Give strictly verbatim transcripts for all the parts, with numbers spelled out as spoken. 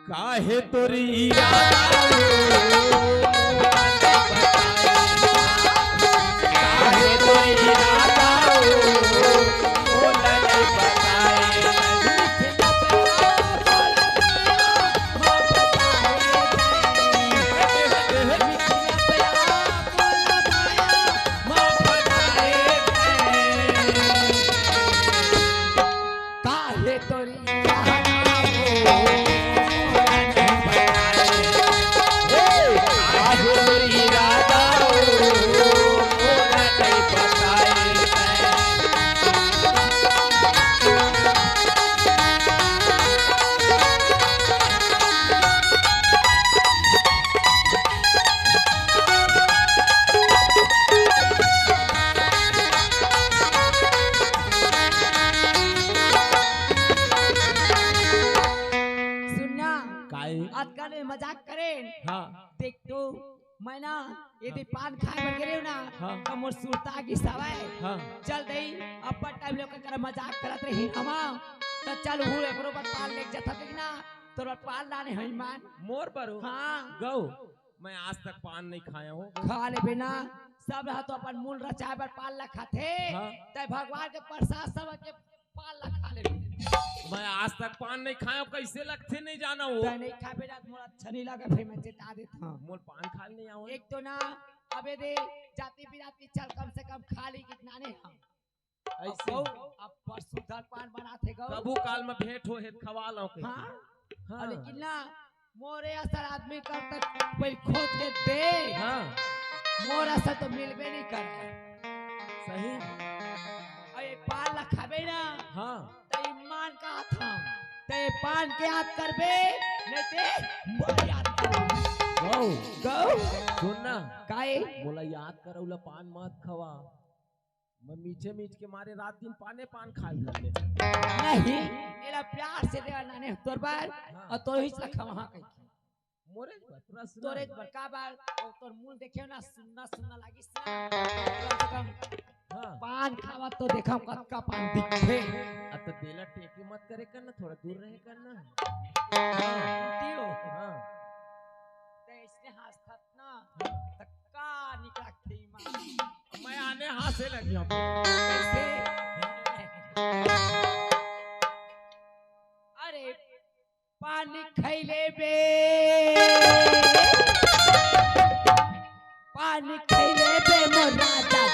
काहे तोरी इरादा हो, काहे तोरी इरादा हो, बोल नहीं बताए। काहे तोरी इरादा हो, हे, काहे तोरी इरादा हो, बोला नहीं बताए। सुनना, काहे? अतका ले मजाक करेन। हाँ। देख तो, मैं ना, यदि पान खाए बर गे रेहेंव ना, हाँ। त मोर सुरता गिस हवय। हाँ। चल दई, अब्बड़ टाइम ले ओकर करा मजाक करत रहिन हमा, त चल हूँ एकरो बर पान लेके जथंव ना, तोर बर पान लाने हंव ईमान। मोर बर हो? हाँ। गऊ, मैं आज तक पान नहीं खाया हूँ। खा लेबे ना, सब रहा तो अपन मूल रचाए बर पान ला खाथे, हाँ। तैं भगवान के प्रसाद समझ के पान ला खा लेबे। मैं आज तक पान नहीं खाया हूँ, कैसे लगथे नहीं जाना हो। तैं नहीं खाबे ना, मोला अच्छा नहीं लगे, फिर मैं चेता देत हंव। मोर पान खा नहीं आओ। एक तो ना, अबे दे, जाति बिरात की चल, कम से कम खा ली कितना ने हम। ऐसे? अब गऊ, अब पर सुधर पान बनाथे गऊ। कभू काल में भेंट हो हे, खवा लो के। हाँ? हाँ। लेकिन ना, मोरे असन आदमी कर तक पहले खोज के दे। हाँ। मोर असन तो मिलबे नहीं करे। सही। अउ ये पान ला खाबे ना, हाँ। त ईमान कहत हंव, त ये पान के याद करबे, नहीं ते मोर याद करबे। गऊ। गऊ। सुन ना। काहे? मोला याद करउला पान मत खवा। मैं मीठे मीठ के मारे रात दिन पाने पान खाए धर ले। नहीं, एला प्यार से देवा नाने तोर बर, हाँ। अउ तोर ही से खवा कहिके। मोरे बर, पूरा सुना। तोरे बर का बार, अउ तोर मूल देखे ना, सुन्ना सुन्ना लागिस ना। कम से कम हाँ। पान खावा तो देखा कतका पान दिखथे। अब तो देला टेके मत करे कर ना, थोड़ा दूर रहे कर ना। हाँ। हाँ। ते इसने हंसत ना, हाँ। त का निकला थे ईमान। मैं आने हंसे लगी हूँ। कैसे? अरे, पानी खैले बे, पानी खैले बे मोर राजा।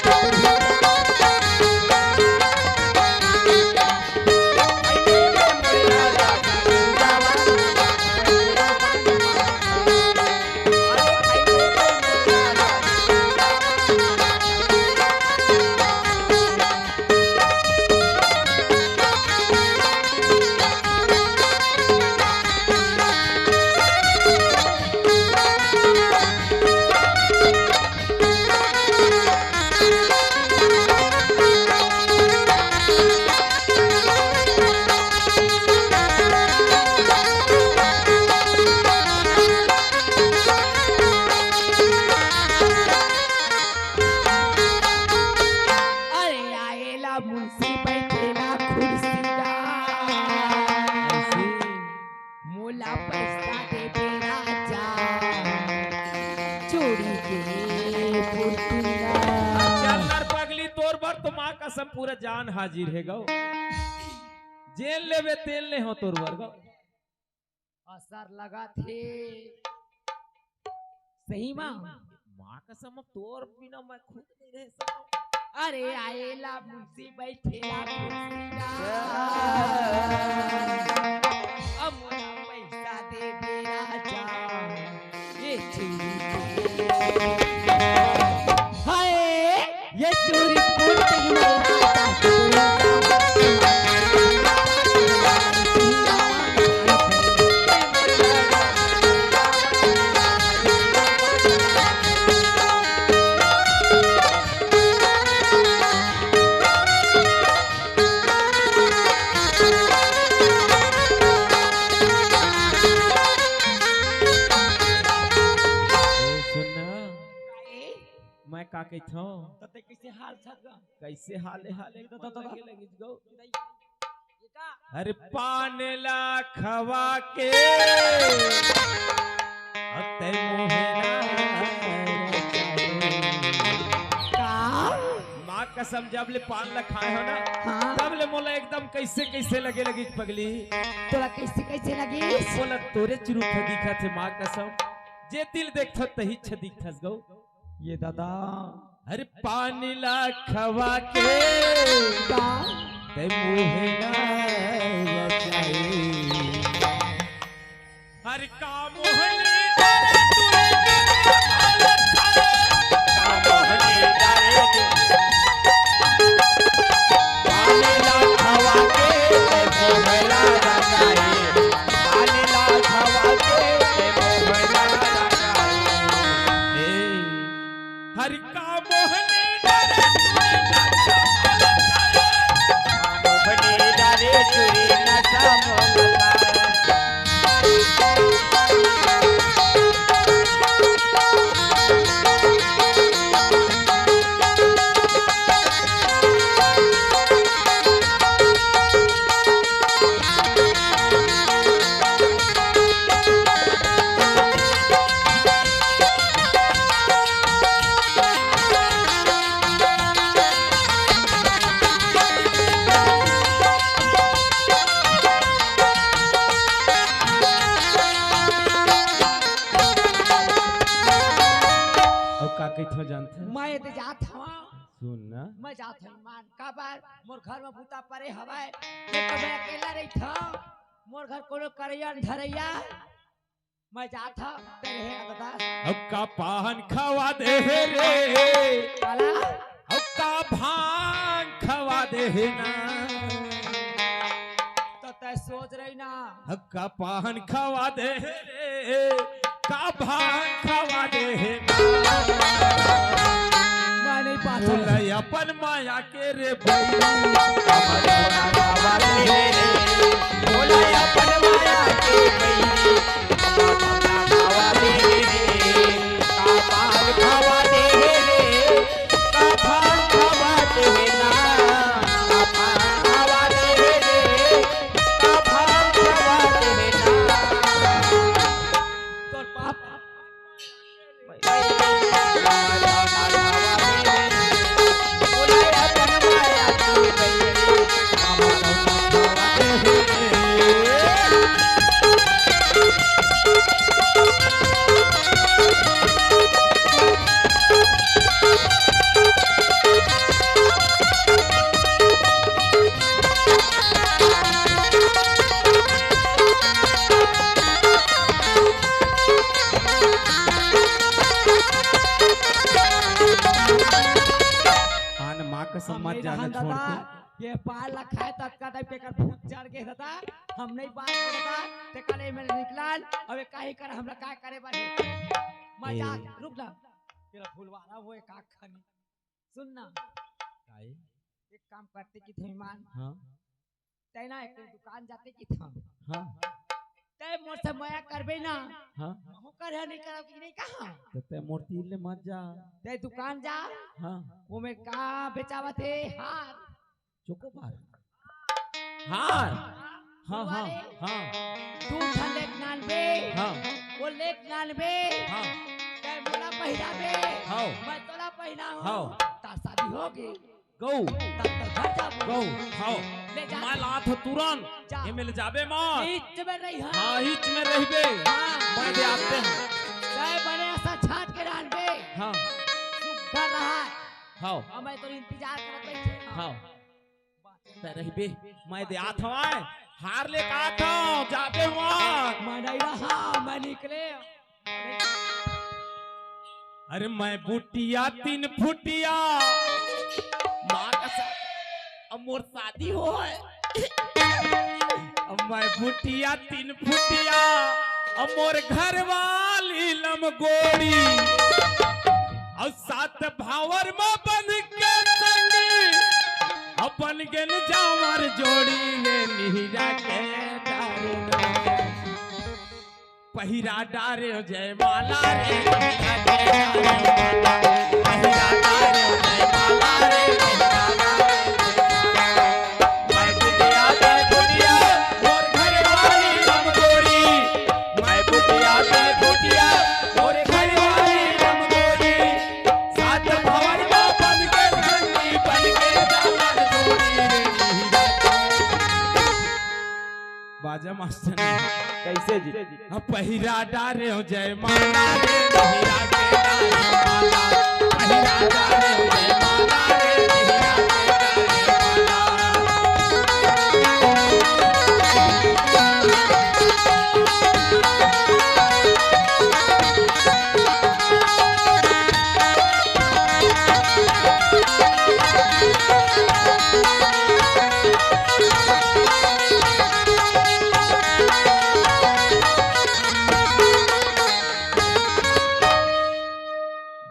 अरे आएला मुंशी बैठेला कुर्सी ला। मोला पैसा देबे राजा, चूड़ी के पुतला। चल नर पगली, तोर बर तो माँ कसम पूरा जान हाजिर हे गो। जेन लेबे तेन ले हो तोर बर गो। असर लगा थे। सही मा? माँ कसम, अब तोर बिना मैं खुद नहीं रह सकता। अरे आएला मुंशी बैठेला कुर्सी ला। अब मोला पैसा देबे राजा, ये चूड़ी के। हाय, ये चूड़ी कौन तेरी माँ? ए, सुन ना, काहे? मैं का कहत हूँ? त तैं कैसे हाल छत गा? कैसे हाले हाले तो, तो, तो, तो। लगे लगिस गो। ये का? अरे पान ला खवा के, अब तै मोहे ना का? माँ कसम, जब ले पान ला खाए हो ना, हाँ। तब ले मोला एकदम कैसे कैसे लगे लगिस पगली। तोला कैसे कैसे लगिस? मोला तोरे चुरूप ह दिखत हे माँ कसम, जे तिल देखथस तही छ दिखथस गो। ये दादा। अरे पान ला खवा के का? तै मोहे ना रचाई। हर का मोहनी डरे तुरे के हालत है। का मोहनी डरे तु-, पान ला खवा के तै मोहे ना रचाई। पान ला खवा के तै मोहे ना रचाई। ए, हर का मोहनी डरे तुरे ना मोहनी डरे तुरे नशा मोहता। अउ का कहिथव जानथस? मैं तो जात हवं। सुन ना। मैं जात हवं ईमान, काबर मोर घर में बूता परे हवय, एक तो मैं अकेला रहिथंव, मोर घर कोनो करैया न धरैया, मैं जात हवं, तेरे हे ना दादा। अब का पान खवा दे हे रे, काला? अब का भांग खवा दे हे ना। तो तै सोच रही ना। अब का पान खवा दे हे रे, का भांग खवा दे हे ना। मैं नहीं पास बोले अपन माया के रे बहिनी, का भांग खवा दे हे रे। बोले अपन माया के बहिनी, का भांग खवा दे हे रे, का भांग खवा दे हे रे। का भांग खवा दे हे ना, का भांग खवा दे हे रे, का भांग खवा दे हे ना। तोर बाप। आन माँ कसम मत जाना छोड़ के। ये पाल ला खाए ततका टाइम तेकर भूत चढ़ गे दादा, हम नहीं बात करता, तेकर ले मेरे निकलान, अबे काहे कर हमरा का करे बारे? मजाक, ए। रुक ना। तेरा फुलवारा वो एक आँख खानी। सुन ना। काहे? एक काम करते कि थे ईमान। हाँ। तै ना एक दुकान जाते कि था। हाँ। तै मोर से मया करबे ना। हाँ। महूँ कर है नहीं करब कि नहीं कहा। तो तै मोर तीर ले मत जा। तै दुकान जा। हाँ। वो में का बेचावत हे? हार। चोकोबार। हार। हाँ, हाँ, हाँ। तू ठन लेक नानबे। हाँ। वो लेक नानबे। हाँ। तै मोला पहिराबे। हाँ। मैं तोला पहिराहूँ। हाँ। तार शादी होगे। गऊ। तार तो घर जाबो। गऊ। हाँ। ले जा। मैं लात हो तुरंत। जा। ये मिल जाबे माँ। हिच में रही हाँ। हाँ, हिच में रहिबे। हाँ। मैं दे आते हैं। तै बने ऐसा छाट के रानबे। हाँ। सुग्घर रहा। हाँ। अब मैं तो इंतजार करत बैठे। हाँ। तै रहिबे, मैं दे आत हवं, हार ले का आत हवं, जाबे हुआ। मैं नहीं रहा, मैं निकले। अरे मैं बुटिया तीन फुटिया, माँ कसम, अब मोर शादी होय। अब मैं बुटिया तीन फुटिया, अब मोर घरवाली लमगोड़ी, अब सात भावर म बंध के संगी, अपन गेन जावर जोड़ी ले निहिरा के डारे। पहिरा डारे जयमाला रे, पहिरा डारे जयमाला रे, पहिरा डारे जयमाला रे। कैसे जी? हाँ, पहिरा डारे हो जय माला रे, पहिरा के डारे हो माला, पहिरा डारे हो जय माला रे, पहिरा के डारे हो माला।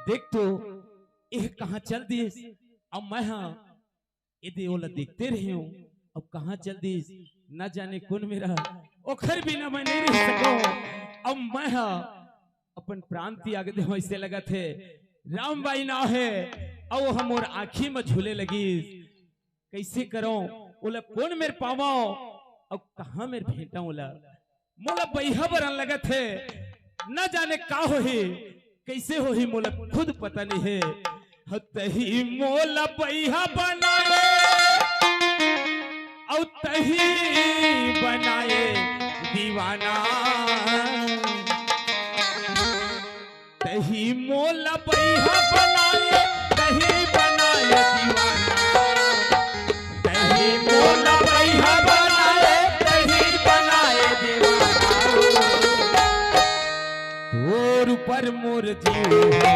देख तो, एह कहाँ चल दिस, अब मैं हा एदे ओला देखते रहे हूँ, अब कहाँ चल दिस, न जाने कौन मेरा, ओखर बिना मैं नहीं रह सकूँ। अब मैं हा अपन प्राण त्याग दे, वैसे लगत हे रामबाई नाव हे, अउ हमर आँखी में झूले लगिस। कैसे करो, ओला कौन मेर पावो, अउ कहाँ मेर भेंटो ओला। मोला बइहा बरन लगत हे, न जाने का होही, कैसे होही, मोला खुद पता नहीं हे। ह, तही मोला बइहा बनाए, अउ तही बनाए दीवाना। तही मोला बइहा बनाए, तही बनाए दीवाना। तही मोला बइहा बनाए, तही बनाए दीवाना। तोर ऊपर मोर जीव हे,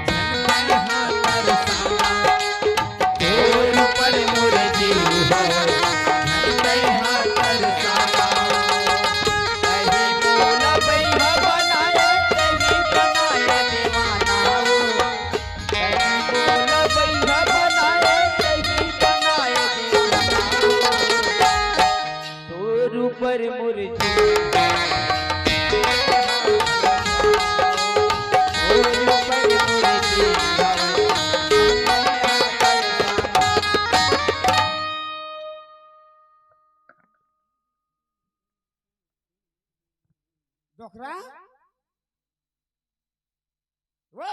झन कहिहा तरसाना। तोर ऊपर मोर जीव हे, झन कहिहा तरसाना। तही मोला बइहा बनाए, तही बनाए दीवाना। तही मोला बइहा बनाए, तही बनाए दीवाना। तोर ऊपर मोर जीव, तोर ऊपर मोर जीव। डोकरा, वो।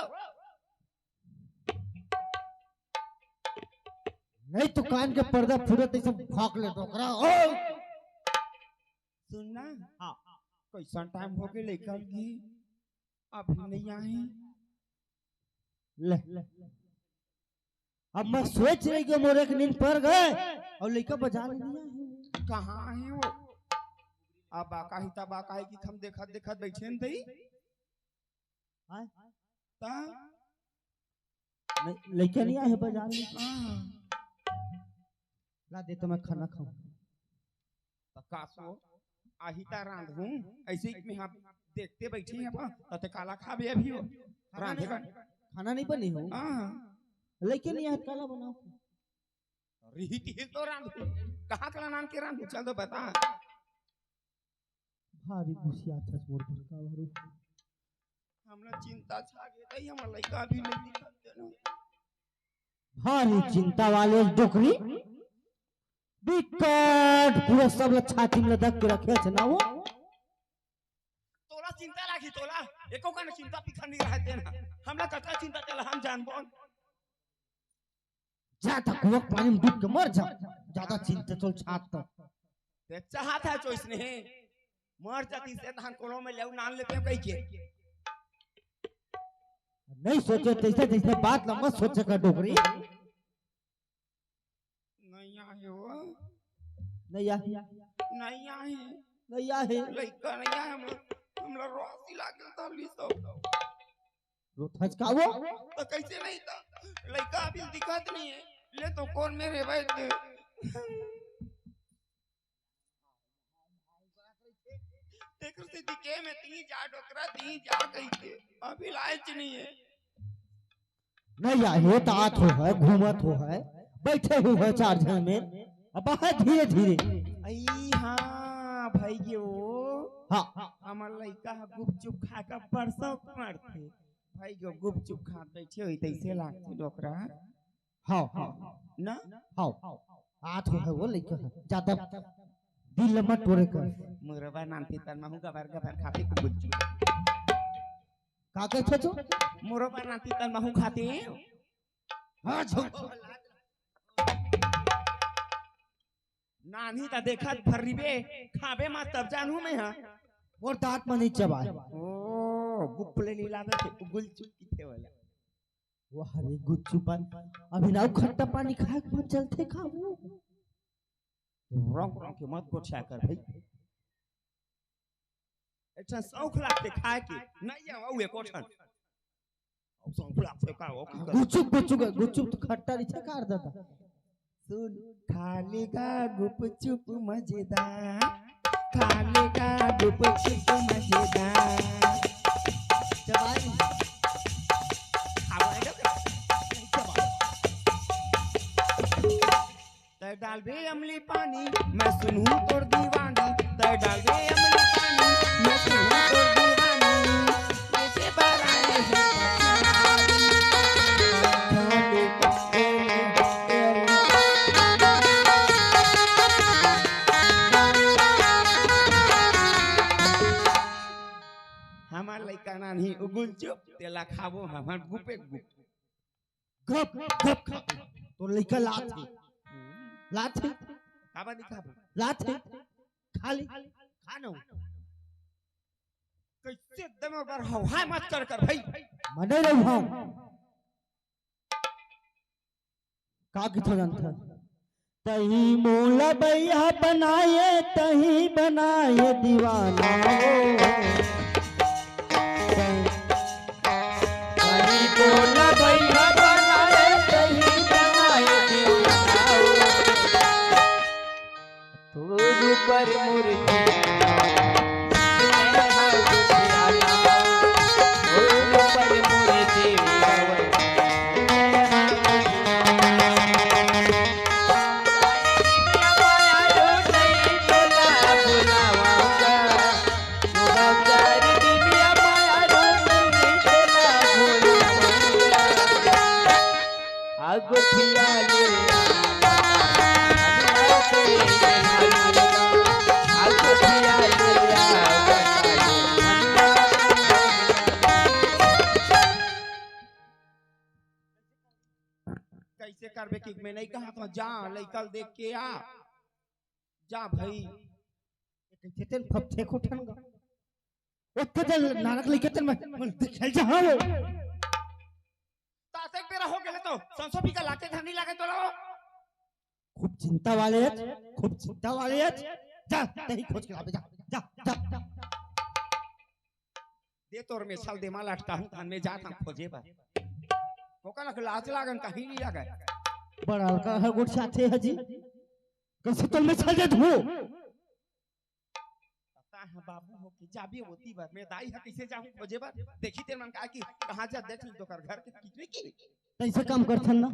नहीं तो कान के पर्दा फूटत, ऐसे भौंक ले डोकरा। ओ! सुन ना। हाँ। कैसन टाइम हो गए, लइका भी अभी नहीं आए। ले। अब मैं सोच रही कि मोर एक नींद पर गए अउ लइका बजा ले नहीं आए। कहाँ हे वो? अब बाका ही तब बाका है कि हम देखत देखत बैठे हैं तई। हाँ? ता? नहीं, लइका नहीं आए हे बजार में। हाँ। ला दे तो मैं खाना खाऊं। त का सो? आही ता रांधहूं, ऐसे ही मैं हाँ देखते बैठी हूँ, त ते काला खाबे अभी हो। खाना रांधे नहीं, का? खाना नहीं बनी हो। हाँ। लइका नहीं आए, काला बनाओ। रिहित ही तो रांधहूं, कहाँ के ला नान के रांधहूं, चल तो बता। भारी गुसियात हस मोर पर का भरू। हमला चिंता छा गे तई, हमर लइका भी नहीं दिखत तेनो। भारी चिंता वाले डोकरी। बिकट पूरा सब ला छाती में लदक के रखे छे ना वो। तोला चिंता लागी तोला, एको कन चिंता फिकर नहीं रहे तेन। हमला कतका चिंता तेला हम जानबो। जा त कुआं के पानी में डूब के मर जा, ज्यादा चिंता तोल छात तो। ते चाहत हे चोइस नहीं, मर जाती से धान कोलो में लेऊ नान लेते हो कही के। नहीं सोचे तैसे तैसे बात ला मत सोचे कर डोकरी। नहीं आए हो। नहीं आ। नहीं आए। नहीं आए। लइका नहीं आए, हम, हमला रोसी लागल था ली सब। रोथच का वो? तो कैसे नहीं था? लइका अभी दिखत नहीं है। ले तो कौन मेरे भाई थे? तेकर से दिखे में ती जा डोकरा ती जा कही के। अभी लायच नहीं है। नहीं आए, तात हो है, घूमत हो है, बैठे हो है चार झन में। अब है धीरे धीरे। आई हाँ, भाई ये वो। हाँ। हमर लइका ह गुपचुप खाए का बड़ शौक मारथे। भाई यो गुपचुप खात बैठे होई तैसे लागथे डोकरा। हाँ, हाँ। ना? हाँ। आत हो है वो लइका ह। ज्यादा दिल ल मत टोरे कर। मोरो बर नानथे तन महू गबर गबर खाते गुपचुप। का कहथे तू? मोरो बर नानथे तन महू खाते। हाँ, झूठ। नानी त देखत भर रिबे, खाबे मत तब जानहूं मैं हा। मोर दांत म नइ चबाय। ओ, गुप ले लीला दे, गुलचुप किथे वाला। वाह रे गुपचुप, अभी नाउ खट्टा पानी खाए के मन चलथे खाबो। रंग रंग के मत गोठिया कर भाई। एक ठन शौक लागथे खाए के, नहीं आवा हुए कोठन। अब शौक लागथे का हो, की कर? गुपचुप, गुपचुप, गुपचुप तो खट्टा रहिथे कार दादा। सुन, खा लेगा गुपचुप मजेदार, खा लेगा गुपचुप मजेदार। जवान, खावा है ना? जवान। तै डालबे अमली पानी, मैं सुनहूं तोर दीवानी। तै डालबे अमली पानी, मैं सुनहूं तोर दीवानी। कैसे बराए है हमर लइका नानी उगुल चुप, तेला खाबो हमर गुपे गुप। गप, गप खा। तोर लइका लात हे। लात हे। काबर नहीं खाबो? लात हे। खा ले। खा न। कैसे दम बर हवा मत कर कर भाई। मने रहू हम। का किथो जानथन? तही मोला बैहा बनाए, तही बनाए दीवाना हो। तही मोला बैहा बनाए, तही बनाए दीवाना हो। तोर ऊपर मोर कैसे करबे कि मैं नहीं कहा था, जा लइका ल देख के आ, जा भाई। कैसे तेन फपथे को ठन गा। ओतके जल नानक लइका तेन मैं, मैं देखे जहाँ वो। तातेक बेरा हो गेले तो संसो पी का लाते धरनी लागे तोला। खूब चिंता वाले अच, खूब चिंता वाले अच। जा, तही खोज के लाबे, जा, जा, जा। दे तोर में छल दे माला अटकाहूं, थान में जात हम खोजे बर। ओकर लाज लागन कहीं नहीं लगे। बड़ा हल्का है गुड़ साथे है जी। कैसे तोर में छल दे धो? पता है बाबू हो के जाबे ओती बर। मैं दाई हा कैसे जाहूं खोजे बर? देखी तेन मन का कि कहां जा देख ली तो कर घर के कितने की। कैसे काम करथन ना?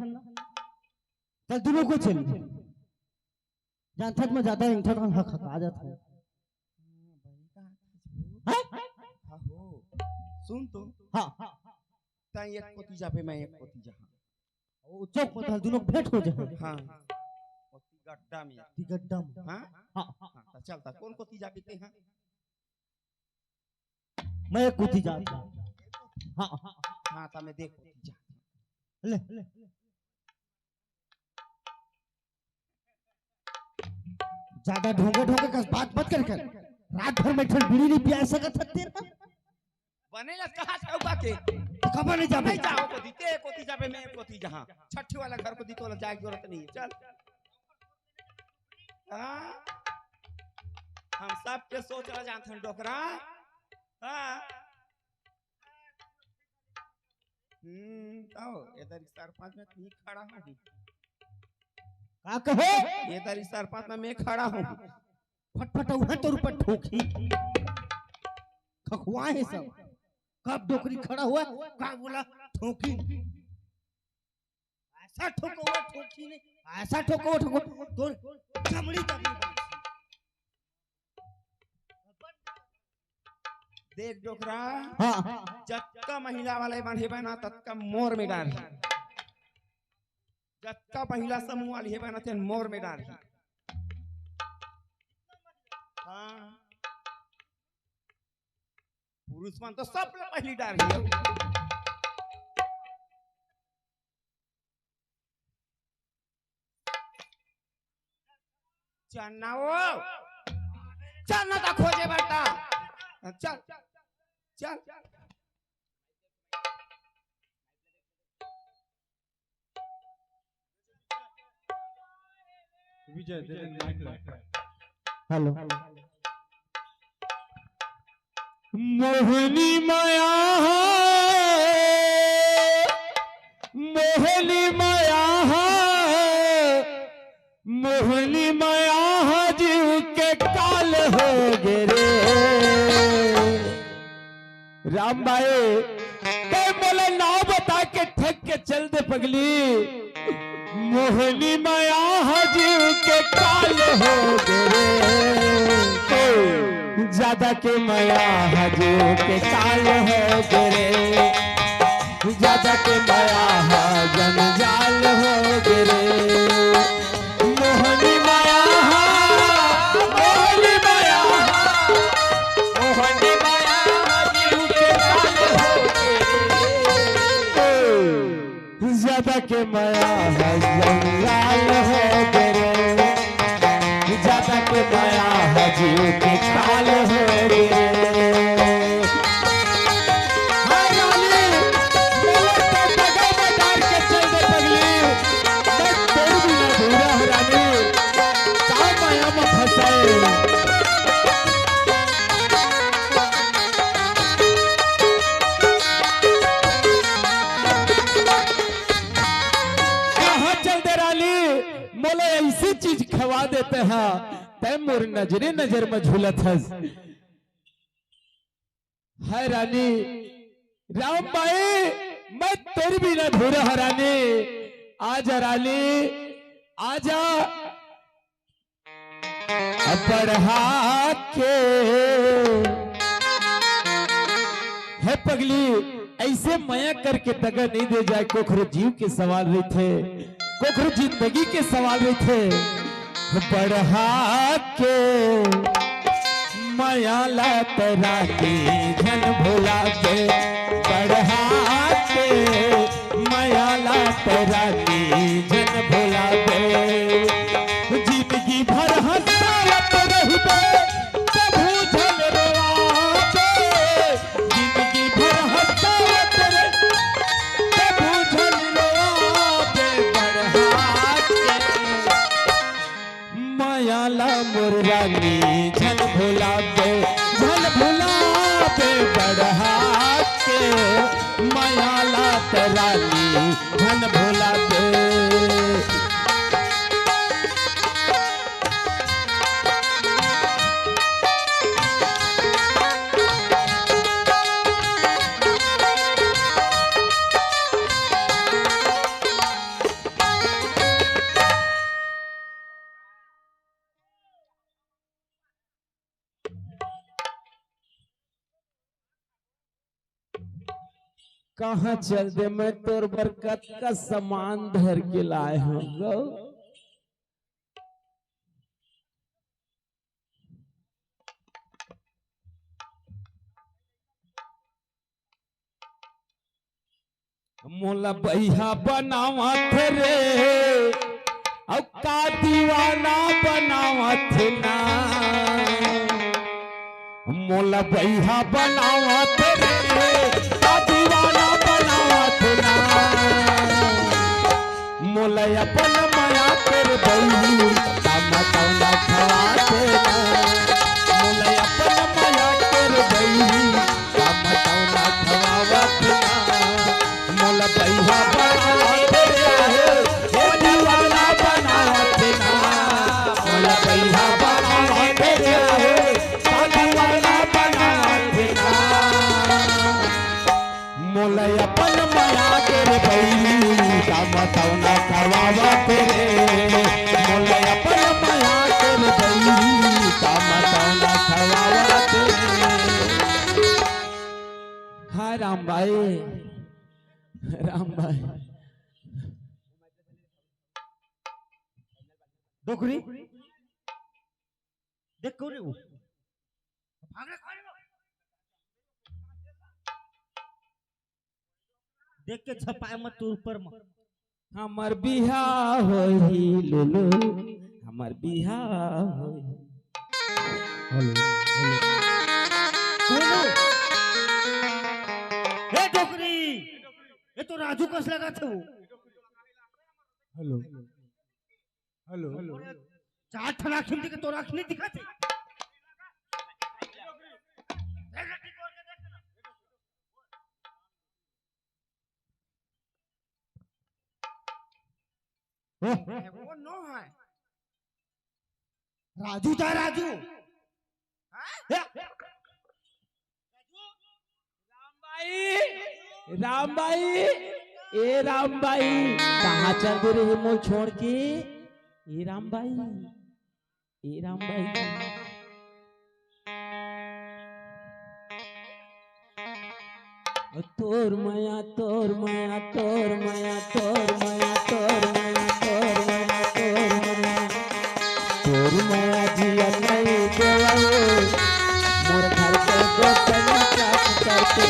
चल दुनों को चल। जानथत में ज्यादा इंठत हन हक हक आ जात है। हैं? हाँ हो। सुन तो। हाँ। तैं एक कोती जाबे, मैं एक कोती जाहां। ओ चौक पर तहल दुनों भेंट हो जाए। हाँ। ओती गड्ढा में। ती गड्ढा में। हाँ? हाँ। हाँ, तो चलता। कौन कोती जाबे ते, हाँ? मैं एक कोती जा। हाँ, हाँ। हाँ, तो मैं देख कोती जा। ले, ले। ज्यादा ढोंगे ढोंगे कस बात मत कर कर। रात भर में ठन बीड़ी नहीं पिया सकत हस तेरा। बने लस कहा छौबा के। तो कब नहीं जाबे? नहीं जाओ कोती, ते कोती जाबे, मैं कोती जाहां। छठी वाला घर कोती तोला जाए के जरूरत नहीं है। चल। हाँ? हम सब के सोच ला जानथन डोकरा। हाँ? हम्म, तो ये दरी सरपंच में तहीं खड़ा हूँ। का कहे? ये दरी सरपंच में मैं खड़ा हूँ। फटफट उहे तोर ऊपर ठोकी। खखुआ है सब। कब डोकरी खड़ा हुआ, का बोला ठोकी। ऐसा ठोको वो ठोकी नहीं, ऐसा ठोको वो ठोको, तोर चमड़ी तक नहीं बांची। देख डोकरा, हाँ। जतका महिला वाले बंधे बना, ततका मोर में डारही। जतका महिला समूह वाली हे बना, तेन मोर में डारही। हाँ। पुरुष मन तो सब ले पहली डारही। चन्ना वो, चन्ना ता खोजे बरता। चल, चल। विजय, दे दे माइक ला। हेलो। मोहनी माया है, मोहनी माया है, मोहनी माया हा जीव के काल हो गे रे। राम भाई, तैं मोला नाव बता के ठग के चल दे पगली। मोहनी माया हा जीव के काल हो गे रे। ज्यादा के माया हा जीव के काल हो गे रे। ज्यादा के माया हा जंजाल हो गे रे। मोहनी माया हा, मोहनी माया हा, मोहनी माया हा, जीव के काल हो गे रे। ज्यादा के माया हा जंजाल हो गे रे। ज्यादा के माया हा जीव के काल हो गे रे। हाय रानी, मोला तो बगल में डार के चल दे पगली, मैं तोर बिना अधूरा हो रानी, का माया में फंसाए। कहाँ चल दे रानी, मोला ऐसी चीज खवा देते हा, तैं मोर नजरे नजर में झूलत हस। हाय रानी, राम भाई, मैं तोर बिना अधूरा हा रानी। आजा रानी, आजा। बढ़ा के। हे पगली, ऐसे मया करके दगा नहीं दे जाए, कोखरो जीव के सवाल रहिथे, कोखरो जिंदगी के सवाल रहिथे। बढ़ा के मया ला त रानी झन भुलाबे, बढ़ा के मया ला त रानी झन भुलाबे। जिंदगी भर हंसावत रहिबे, कभू झन रोवाबे। जिंदगी भर हंसावत रहिबे, कभू झन रोवाबे। बढ़ा के मया ला मोर रानी झन भुलाबे, झन भुलाबे। बढ़ा के मया ला त रानी झन भुलाबे। कहाँ चल दे, मैं तोर बर कतका सामान धर के लाए हूँ गो। मोला बइहा बनावत रे, अउ का दीवाना बनावत ना। मोला बइहा बनावत रे, का दीवाना बनावत ना। मोला अपन मया कर बइही, का मतौना खवात ना। मोला अपन मया कर बइही, का मतौना खवावत ना। मोला बइहा बनावत रे, हे दीवाना बनावत ना। मोला बइहा बनावत रे, का दीवाना बनावत ना। मोला अपन मया कर बइही, का मतौना खवावत रे। मोला अपन मया कर बइही, का मतौना खवावत रे। हाय राम भाई, राम भाई। डोकरी, देख कौन है वो? देख के झपाए मत तू ऊपर मत। हमर बिहाव होही लुलु, हमर बिहाव होई। Hello, hello. ए डोकरी, ए तो राजू कस लगथे वो। Hello, hello. चार ठन आँखी दिखे, तोर आँखी नहीं दिखथे। वो नो है। राजू दा राजू। हाँ? राम भाई, राम भाई, ए राम भाई, कहाँ चल दे रहे मोल छोड़ के? ए राम भाई, ए राम भाई। ओ तोर मया, तोर मया, तोर मया, तोर मया, तोर मया, तोर मया, तोर मया। तोर मया जिया नहीं देवल, मोर घर के गोतनी साफ करथे।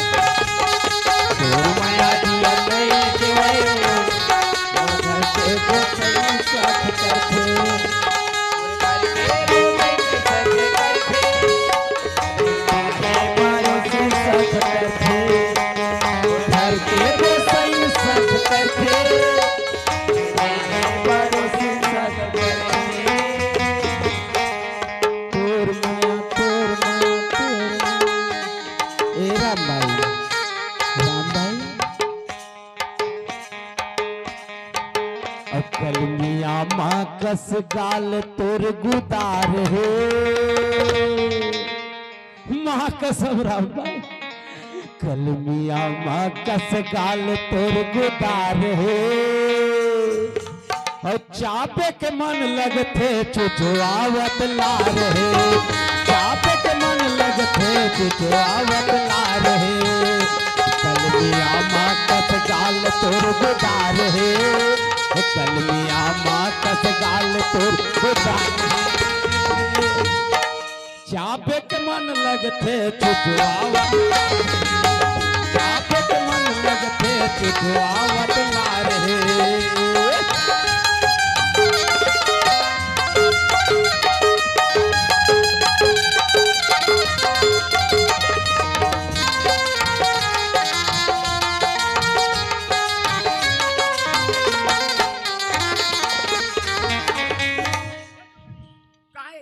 तोर मया जिया नहीं देवल, मोर घर के गोतनी साफ करथे। ए राम भाई, राम भाई। अब कलमिया माँ कस गाल तोर गुदार हे। माँ कसम राम भाई, कलमिया माँ कस गाल तोर गुदार हे। अउ चापे के मन लगथे चुचुआवत लार हे। चापे के मन लगथे चुचुआवत लार हे। कलमिया माँ कस गाल तोर गुदार हे। कलमिया माँ कस गाल तोर गुदार हे। चापे के मन लगथे चुचुआवत, चापे के मन लगथे चुचुआवत लार हे। काहे?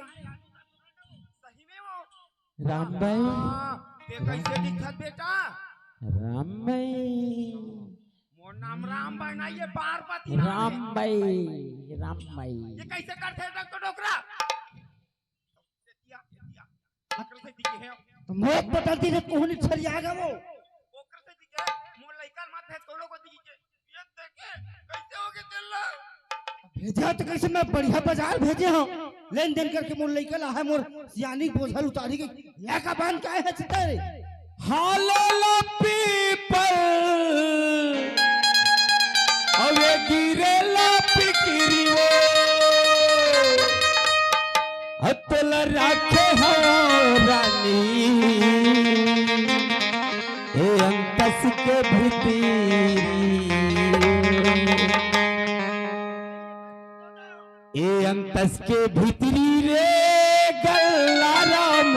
सही में वो। राम भाई। हाँ, ते कैसे दिखत बेटा? राम भाई। मोर नाम राम भाई ना, ये पार्वती नाम राम है। भाई, राम भाई। ये कैसे करथे डॉक्टर डोकरा? ओकर से दिखे है। तो मौत बदल दी रे, कोहनी छरिया गया वो। ओकर से दिखे, मोर लइका मत भेज कोनो को दिखे। ये देखे, कैसे हो गए तेला? भेजा तो कैसे, मैं बढ़िया बाजार भेजे हूँ, लेन देन करके मोर लइका ला है, मोर सियानी बोझल उतारी गई। या का बांध के आए है चित्ता रे? हालेला पीपल, अवे गिरेला पिकरी वो। अतल राखे हवा रानी, ए अंतस के भीतरी। ए अंतस के भीतरी रे गल्ला राम,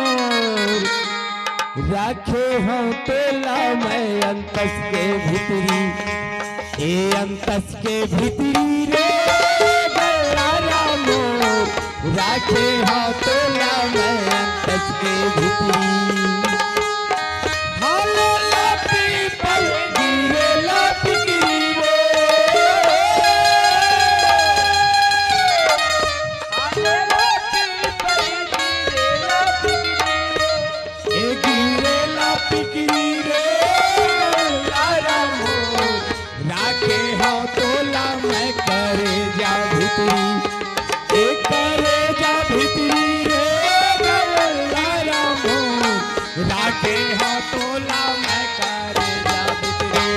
राखे हूँ तोला मैं अंतस के भीतरी। ए अंतस के भीतरी रे गल्ला राम, राखे हूँ तोला मैं अंतस के भीतरी। हालेला पीपल गिरेला पिकरी रे। हालेला पीपल गिरेला पिकरी रे। ए गिरेला पिकरी रे, गल्ला राम हो, राखे हूँ तोला मैं करेजा भीतरी। ए करेजा भीतरी रे, गल्ला राम हो, राखे हूँ तोला मैं करेजा भीतरी।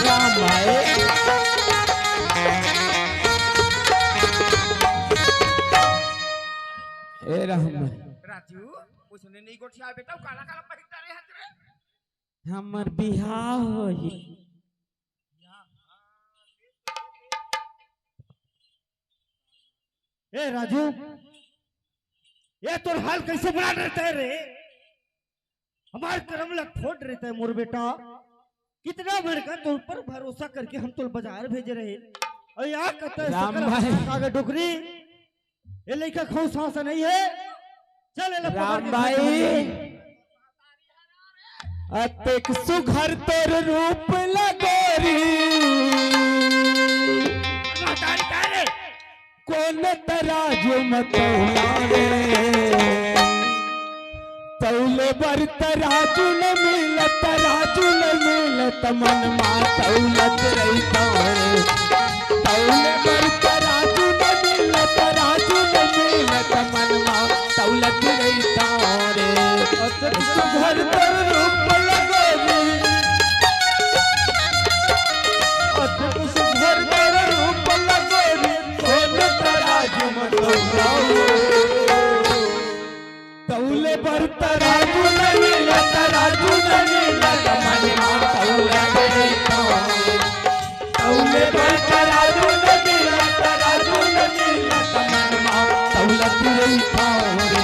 राम भाई। राजू, उसने नहीं गोठिया बेटा, काला काला पहिरता रे हाथ रे। हमर बिहाव होही। ए राजू, ये तोर हाल कैसे बना रहता है रे? हमार करम ला फोड़ रहता है मोर बेटा। कितना बड़का तोर पर भरोसा करके हम तोर बाजार भेजे रहे। और या कत राम सकल भाई। हमार कागज डोकरी। ये लइका खौसा सा नहीं है। चल, एला पकड़ राम के भाई। घर ले। अतेक सुघर तोर रूप लगोरी। महतारी का रे? कोन तराजू म तौला रे? तौले बर तराजू न मिलत, तराजू न मिलत, मन मा तौलत रहिता रे। तौले बर तराजू न मिलत, तराजू न मिलत, मन मा तौलत रहिता रे। अतेक सुघर तोर रूप लगोरी। अतेक सुघर तोर रूप लगोरी। कोन तराजू म तौला रे? तौले बर तराजू न मिलत, तराजू न मिलत, मन मा तौलत रहिता रे। तौले बर तराजू न मिलत, तराजू न मिलत, मन मा तौलत रहिता रे।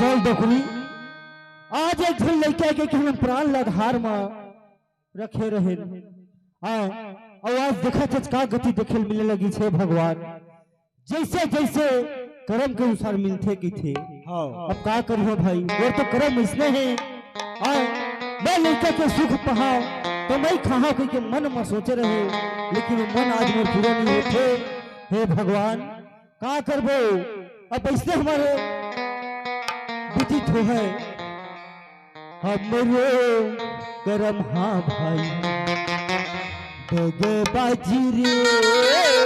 चल डोकरी, आज एक झन लइका के हम प्राण ला आधार म रखे रहेन। हाँ, अउ आज देखा छच का गति देखे ल मिले लगी छे भगवान। जैसे जैसे करम के अनुसार मिलथे कहिथे। हाँ। अब का करिहो भाई, मोर तो करम इसने हे। हाँ, मैं लइका के सुख पहाव, तो मैं खाहा कहिके मन म सोचे रहे, लेकिन वो मन आज मोर पूरा नहीं होथे। हे भगवान, का करबो, अब ऐसे हमारे बीतित हो है। हमरो करम हाँ भाई, दगबाजी रे।